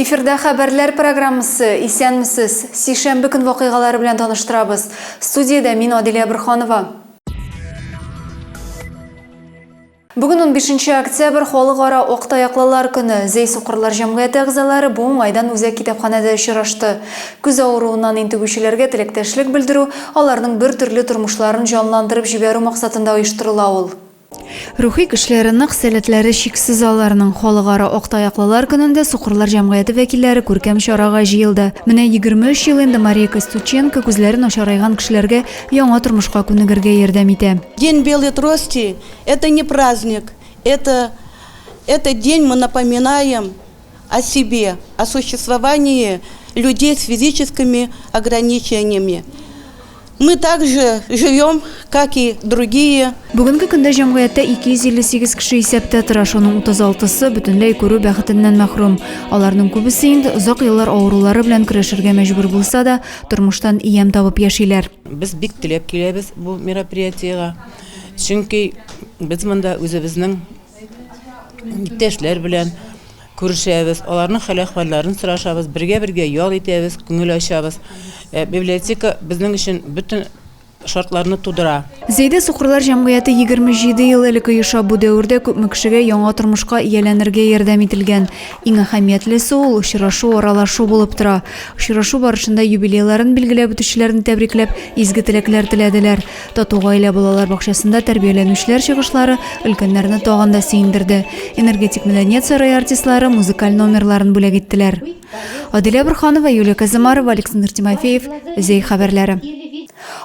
Эфирда хәбәрләр программасы. Исәнмесез. Сишәмбе көн вакыйгалары белән таныштырабыз. Студиядә мин Адилә Борханова. Бүген 15 октябрь халыкара ак таяклылар көне. Зәй сукырлар җәмгыяте әгъзалары бу уңайдан үзәк китапханәдә очрашты. Күз авыруыннан интегүчеләргә теләктәшлек белдерү, аларның бер төрле тормышларын җанландырып җибәрү максатында оештырыла ул. Рухи көчләре нык, сәләтләре чиксез аларның. Халыкара ак таяклылар көнендә сукырлар җәмгыяте вәкилләре күркәм чарага җыелды. Менә 23 ел инде Мария Костюченко күзләре начарайган кешеләргә яңа тормышка күнегергә ярдәм итә. День белой трости, это не праздник, это, этот день мы напоминаем о себе, о существовании людей с физическими ограничениями. Мы также живем, как и другие. Бүгенге көндә җәмгыятьтә 258 кеше исәптә тора, шуның 36-сы бөтенләй күрү бәхетеннән мәхрүм. Аларның күбесе инде озак еллар авырулары белән көрәшергә мәҗбүр булса да, тормыштан ямь табып яшиләр. Без бик теләп киләбез бу мероприятиегә, чөнки без монда үзебезнең иптәшләр белән күрешәбез, аларның хәл-әхвәлләрен сорашабыз, бергә-бергә ял итәбез, күңел ачабыз. Э, библиотека безнең өчен бөтен шартларны тудыра. Зәйдә сукырлар җәмгыяте 27 ел элек оеша. Бу дәвердә күпме кешегә яңа тормышка ияләнергә ярдәм ителгән. Иң әһәмиятлесе ул очрашу, аралашу булып тора. Очрашу барышында юбилейларын билгеләп үтүчеләрне тәбрикләп, изге теләкләр теләделәр. Тату гаилә балалар бакчасында тәрбияләнүчеләр чыгышлары өлкәннәрне тагын да сөендерде. Энергетик мәдәният сарае артистлары музыкаль номерларын бүләк иттеләр. Адилә Борханова, Юлия Казымарова, Александр Тимофеев, Зәй хәбәрләре.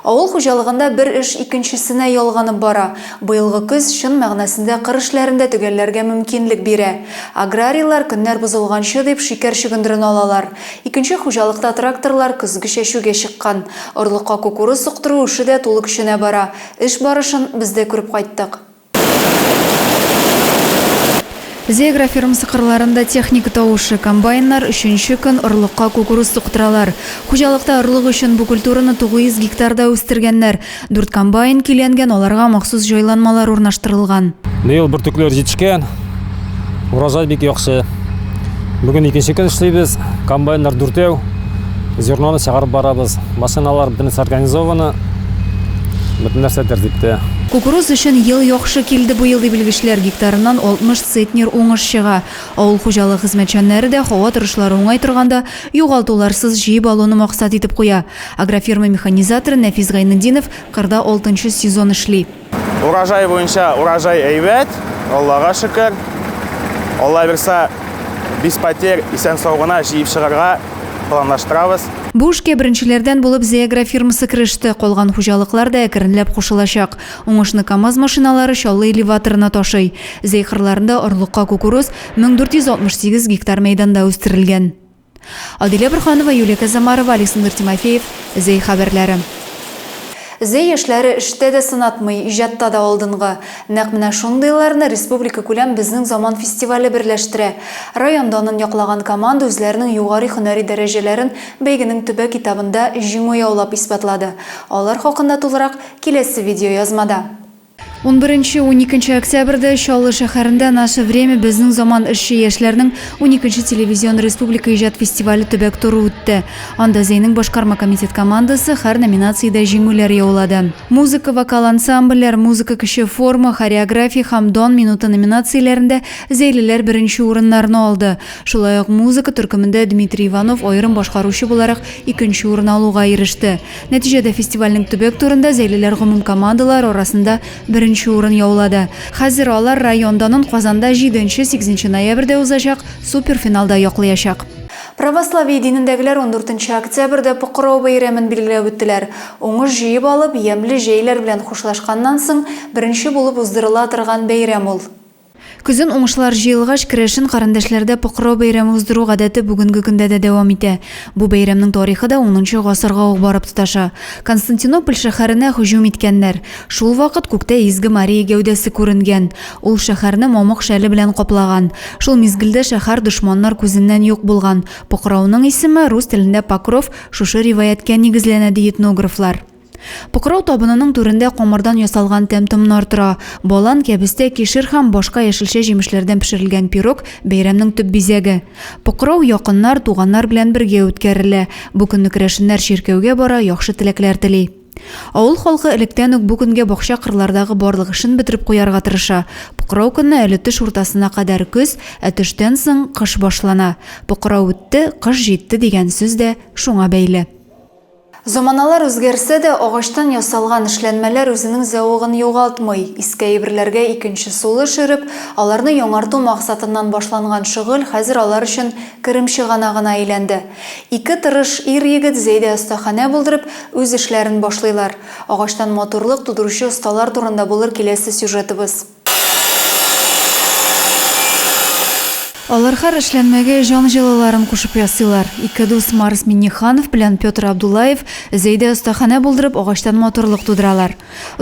Авыл хуҗалыгында бер эш икенчесенә ялганып бара. Быелгы көз чын мәгънәсендә кыр эшләрен дә төгәлләргә мөмкинлек бирә. Аграрийлар көннәр бозылганчы дип шикәр чөгендерен алалар. Икенче хуҗалыкта тракторлар көзге чәчүгә чыккан. Орлыкка кукуруз суктыру эше дә тулы көченә бара. Эш барышын без дә күреп кайттык. Зәй агрофирмасы кырларында техника тавышы, комбайннар өченче көн орлыкка кукуруз суктыралар. Хуҗалыкта орлык өчен бу культураны 900 гектарда үстергәннәр. Дүрт комбайн көйләнгән, аларга махсус җайланмалар урнаштырылган. Быел бөртекләр җитешкән, урожай бик яхшы. Бүген икенче көн эшлибез, комбайннар дүртәү, зерноны чыгарып барабыз. Машиналар бөтенесе организованы, бөтен нәрсә тәртиптә. Кукуруз өчен ел яхшы килде быел, ди белгечләр, гектарыннан 60 центнер уңыш чыга. Авыл хуҗалыгы хезмәтчәннәре дә һава торышлары уңай торганда югалтуларсыз җыеп алуны максат итеп куя. Агрофирма механизаторы Нәфис Гайнетдинов кырда алтынчы сезон эшли. Урожай буенча урожай әйбәт, Аллага шөкер. Алла бирса, без потерь исән-сау гына җыеп чыгарга планлаштырабыз. Бу эшкә беренчеләрдән булып Зәй агрофирмасы кереште, калган хуҗалыклар да әкренләп кушылачак. Уңышны КАМАЗ машиналары Чаллы элеваторына ташый. Зәй кырларында орлыкка кукуруз 1468 гектар мәйданда үстерелгән. Адилә Борһанова, Юлия Казамарова, Александр Тимофеев, Зәй хәбәрләре. Зәй яшьләре эштә дә сынатмый, иҗатта да алдынгы. Нәкъ менә шундыйларны республикакүләм Безнең заман фестивале берләштерә. Район данын яклаган команда үзләренең югари һөнәри дәрәҗәләрен бәйгенең төбәк этабында җиңү яулап исбатлады. Алар хакында тулырак киләсе видеоязмада. Унберенче, уникенче октябрьдә Чаллы шәһәрендә Наше время безнең заман эшче яшьләрнең уникенче телевизион республика иҗат фестивале төбәк туры үтте. Анда Зәйнең башкарма комитет командасы һәр номинациядә җиңүләр яулады. Музыка, вокал ансамбльләр, музыка кече форма, хореография һәм дан минуты номинацияләрендә зәйлеләр беренче урыннарны алды. Шулай ук музыка төркемендә Дмитрий Иванов аерым башкаручы буларак икенче урын алуга иреште. Нәтиҗәдә фестивальнең төбәк турында зәйлеләр гомумкомандалар арасында беренче урын яулады. Хәзер алар район данын Казанда 7-8 ноябрьдә узачак суперфиналда яклыячак. Православие динендәгеләр ундүртенче октябрьдә Покрау бәйрәмен билгеләп үттеләр. Уңыш җыеп алып, ямьле җәйләр белән хушлашканнан соң, беренче булып уздырыла торган бәйрәм ул. Көзен уңышлар җыелгач, керәшен карендәшләрдә Покрау бәйрәме уздыру гадәте бүгенге көндә дә дәвам итә. Бу бәйрәмнең тарихы да унынчы гасырга ук барып тоташа. Константинополь шәһәренә һөҗүм иткәннәр. Шул вакыт күктә Изге Мария гәүдәсе күренгән. Ул шәһәрне мамык шәле белән каплаган. Шул мизгелдә шәһәр дошманнар күзеннән юк булган. Покрауның исеме, рус телендә Покров, шушы риваятькә нигезләнә, ди этнографлар. Покрау табынының түрендә камырдан ясалган тәм-томнар тора. Балан, кәбестә, кишер һәм башка яшелчә-җимешләрдән пешерелгән пирог, бәйрәмнең төп бизәге. Покрау якыннар, туганнар белән бергә үткәрелә. Бу көнне керәшеннәр чиркәүгә бара, яхшы теләкләр тели. Авыл халкы электән үк бу көнгә бакча-кырлардагы барлык эшен бетереп куярга тырыша. Покрау көнне әле төш уртасына кадәр көз, ә төштән соң кыш башлана. Покрау үтте, кыш җитте дигән сүз дә шуңа бәйле. Заманалар үзгәрсә дә, агачтан ясалган эшләнмәләр үзенең зәвыгын югалтмый. Иске әйберләргә икенче сулыш өреп, аларны яңарту максатыннан башланган шөгыль хәзер алар өчен керем чыганагына әйләнде. Ике тырыш ир-егет Зәйдә остаханә булдырып, үз эшләрен башлыйлар. Агачтан матурлык тудыручы осталар турында булыр киләсе сюжетыбыз. Алар һәр эшләнмәгә җан җылыларын кушып ясыйлар. Ике дус Марс Миннеханов белән Петр Абдуллаев Зәйдә остаханә булдырып, агачтан матурлык тудыралар.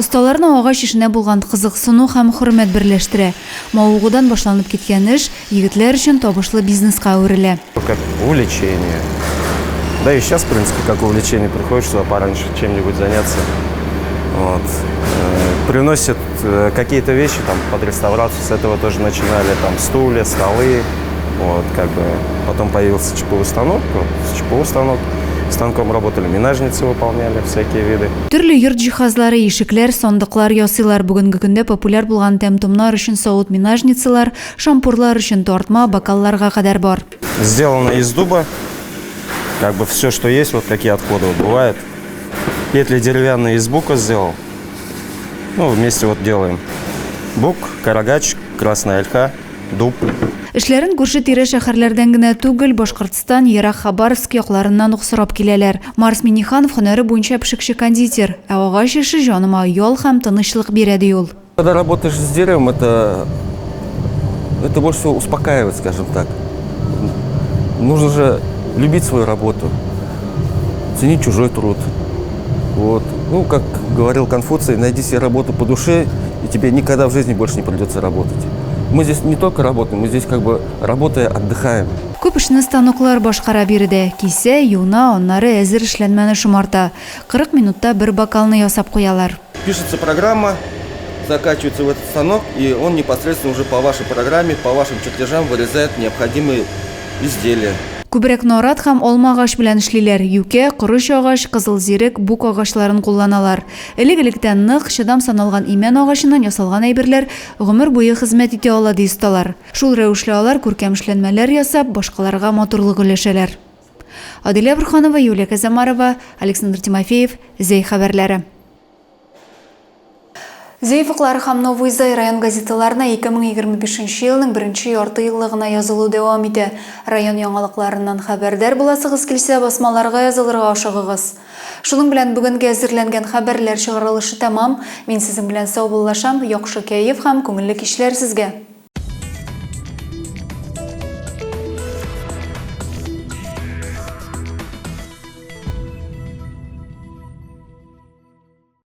Осталарны агач эшенә булган кызыксыну һәм хөрмәт берләштерә. Мавыгудан башланып киткән эш егетләр өчен табышлы бизнеска әверелә. Как увлечение. Да и сейчас, в принципе, как увлечение приходишь сюда пораньше чем-нибудь заняться. Вот. Э, приносит э, какие-то вещи там под реставрацию, с этого тоже начинали, там стулья, столы. Вот, как бы потом появился ЧПУ станок, вот, с ЧПУ станок станком работали, минажницы выполняли, всякие виды. Төрле йорт җиһазлары, ишекләр, сандыклар ясыйлар. Бүгенге көндә популяр булган тәм-томнар өчен савыт-минажницалар, Шампурлар өчен тартма, бокалларга кадәр бар. Сделано из дуба. Как бы все, что есть, вот такие отходы вот бывают. Петли деревянные из бука сделал. Ну, вместе вот делаем. Бук, карагач, красная ольха, дуб. Эшләрен күрше-тирә шәһәрләрдән генә түгел, Башкортстан, ерак Хабаровск якларыннан ук сорап киләләр. Марс Миннеханов һөнәре буенча пешекче-кондитер, ә агач эше җаныма ял һәм тынычлык бирә, ди ул. Когда работаешь с деревом, это, это больше всего успокаивает, скажем так. Нужно же любить свою работу, ценить чужой труд. Вот. Ну, как говорил Конфуций, найди себе работу по душе, и тебе никогда в жизни больше не придется работать. Мы здесь не только работаем, мы здесь как бы работая отдыхаем. Күп эшне станоклар башкара биредә. Кисә, юна, аннары әзер эшләнмәне шомарта. 40 минутта бер бокалны ясап куялар. Пишется программа, закачивается в этот станок, и он непосредственно уже по вашей программе, по вашим чертежам вырезает необходимые изделия. Күбрәк нарат һәм алма агач белән эшлиләр. Юкә, корыч агач, кызыл зирек, бук агачларын кулланалар. Элек-электән нык, чыдам саналган имән агачыннан ясалган әйберләр гомер буе хезмәт итә ала, ди осталар. Шул рәвешле алар күркәм эшләнмәләр ясап, башкаларга матурлык өләшәләр. Адилә Борһанова, Юлия Казамарова, Александр Тимофеев, Зәй хәбәрләре. Зәй офыклары һәм Новый Зай район газеталарына 2025 елның беренче ярты еллыгына язылу дәвам итә. Район яңалыкларыннан хәбәрдар буласыгыз килсә, басмаларга язылырга ашыгыгыз. Шуның белән бүгенгә әзерләнгән хәбәрләр чыгарылышы тәмам. Мин сезнең белән саубуллашам, яхшы кәеф һәм күңелле кичләр сезгә!